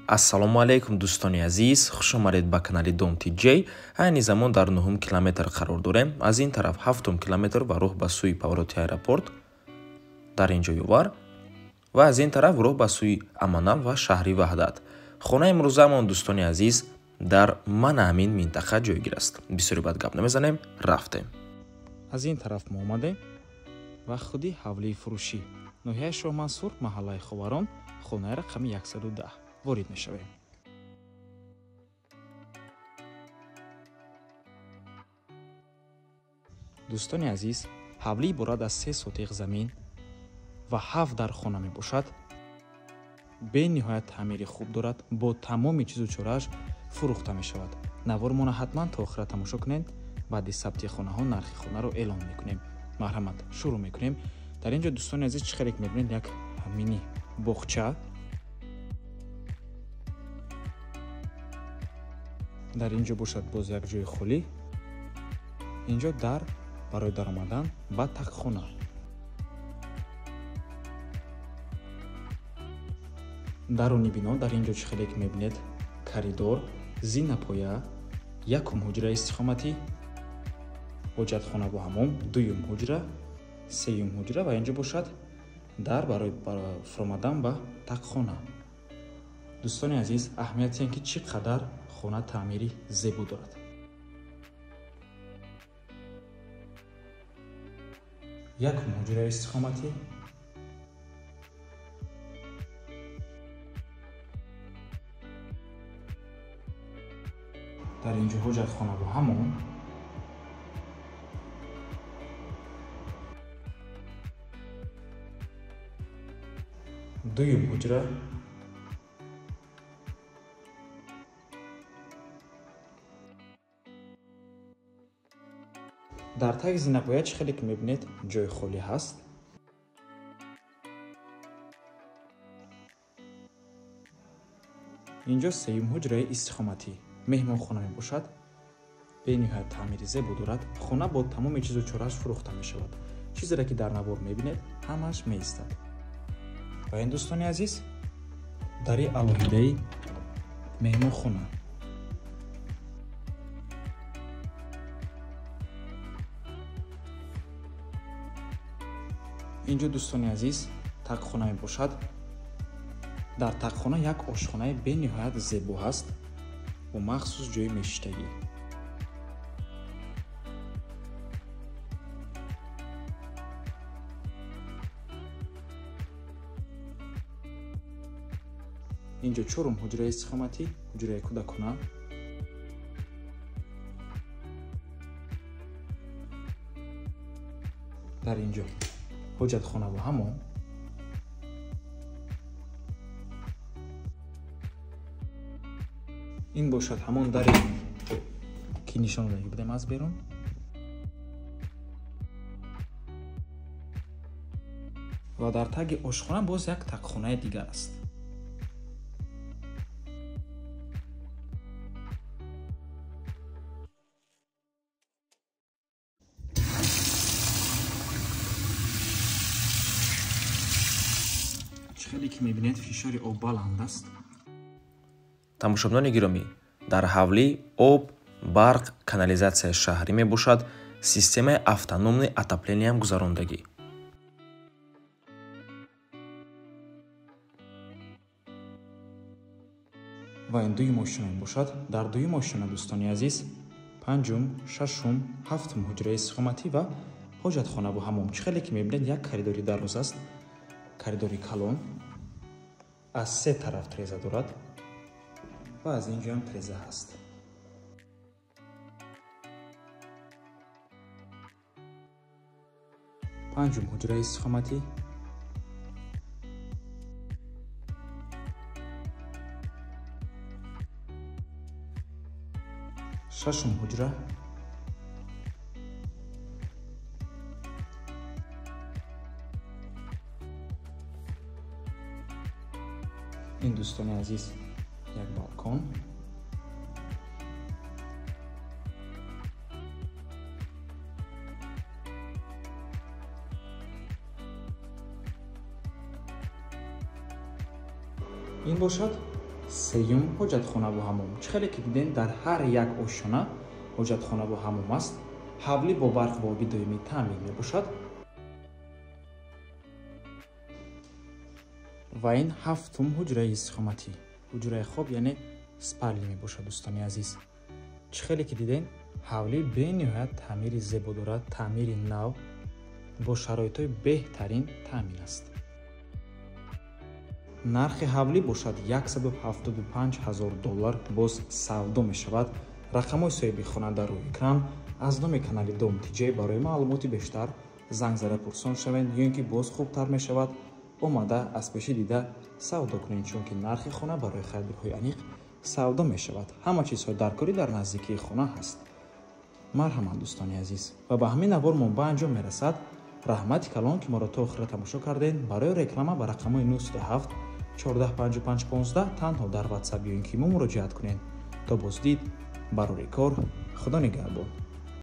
Ассалому алайкум, дӯстони азиз, хуш омадед ба канали Дом TJ. Айни замон дар 9 километр қарор дорем. Аз ин тараф 7 километр ва роҳ ба сӯи повороти аэропорт дар ин ҷо Ёвар ва аз ин тараф роҳ ба сӯи Аманал ва шаҳри Ваҳдат. Хонаи имрӯзаамон, дӯстони азиз, дар мана ҳамин минтақа ҷойгир аст. Бисёри бад гап намезанем, рафтем. Аз ин тараф мо омадем ва худи ҳавлии фурӯшӣ, ноҳияи Шоҳмансур, маҳаллаи Ховарон, хонаи рақами 110 ворид мешавем. Дӯстони азиз, ҳавлӣ иборат аз 3 сотиқ замин ва 7 дархона мебошад. Бениҳоят таъмири хуб дорад, бо тамоми чизу чорааш фурӯхта мешавад. Навормона ҳатман то охира тамошо кунед. Баъди сабти хонаҳо нархи хонаро эълон мекунем. Марҳамат, шурӯъ мекунем. Дар ин ҷо, дӯстони азиз, чӣ хеле ки мебинед, як мини боғча. Дар ин ҷо бошад боз як ҷои холӣ. Инҷо дар барои даромадан ба тақхона. Даруни бино дар ин ҷо чӣ хеле ки мебинед, коридор, зинапоя, якум ҳуҷраи истиқоматӣ, ҳоҷатхона бо ҳамом, дуюм ҳуҷра, сеюм ҳуҷра ва инҷо бошад дар барои фуромадан ба тақхона. Дӯстони азиз, аҳамияти ин ки чӣ қадар хона таъмири зебо дорад. Якум ҳуҷраи истиқоматӣ, дар инҷо ҳоҷатхона бо ҳамом, дуюм ҳуҷра, дар таги зинапоя чӣ хеле ки мебинед ҷои холӣ ҳаст. Инҷо сеюм ҳуҷраи истиқоматӣ, меҳмонхона мебошад. Бениҳоят таъмири зебо дорад. Хона бо тамоми чизу чорааш фурӯхта мешавад. Чизере ки дар навор мебинед, ҳамааш меистад. Ва ин, дӯстони азиз, дари алоҳидаи меҳмонхона. Инҷо, дӯстони азиз, тақхона мебошад. Дар тақхона як ошхонаи бениҳоят зебо ҳаст бо махсус ҷои мешиштагӣ. Инҷо чорум ҳуҷраи истиқоматӣ, ҳуҷраи кӯдакона. Дар инҷо ҳоҷатхона бо ҳамом. Ин бошад ҳамон даре ки нишон дода будем аз берун. Ва дар таги ошхона боз як тақхонаи дигар аст. Чӣ хеле ки мебинед, фишори об баланд аст. Тамошобинони гиромӣ, дар ҳавлӣ об, барқ, канализатсияи шаҳрӣ мебошад, системаи автономни отоплениям гузарондагӣ. Ва ин дуюм ошёна мебошад. Дар дуюм ошёна, дӯстони азиз, панҷум, шашум, ҳафтум ҳуҷраи истиқоматӣ ва ҳоҷатхона бо ҳамом. Чӣ хеле ки мебинед, як коридори дароз аст, коридори калон, аз се тараф треза дорад ва аз ин ҷоям треза ҳаст. Панҷум ҳуҷраи истиқоматӣ, шашум ҳуҷра, ин, дӯстони азиз, як балкон. Ин бошад Сеюм ҳоҷатхонаву ҳамом. Чӣ хеле ки дидем, дар ҳар як ошёна ҳоҷатхонаву ҳамом аст. Ҳавлӣ бо барқ ва оби доимӣ таъмин мебошад. Ва ин ҳафтум ҳуҷраи истиқоматӣ, ҳуҷраи хоб, яъне спальня мебошад, дӯстони азиз. Чӣ хеле ки дидем, ҳавлӣ бениҳоят таъмири зебо дорад, таъмири нав бо шароитҳои беҳтарин таъмин аст. Нархи ҳавлӣ бошад 175 000 доллар, боз савдо мешавад. Рақамҳои соҳиби хона дар рӯи экран. Аз номи канали Дом ТиДжей барои маълумоти бештар занг зада пурсон шавед, ё ин ки боз хубтар мешавад омада аз пеши дида савдо кунед, чунки нархи хона барои харидорҳои аниқ савдо мешавад. Ҳама чизҳо даркорӣ дар наздикии хона ҳаст. Марҳамат, дӯстони азиз. Ва ба ҳамин навор мо ба анҷом мерасад. Раҳмати калон, ки моро то охира тамошо кардед. Барои реклама ба рақамҳои 907 14 55 15 танҳо дар WhatsApp ё ин ки мо муроҷиат кунед. То боздид, барори кор, Худо нигаҳбон.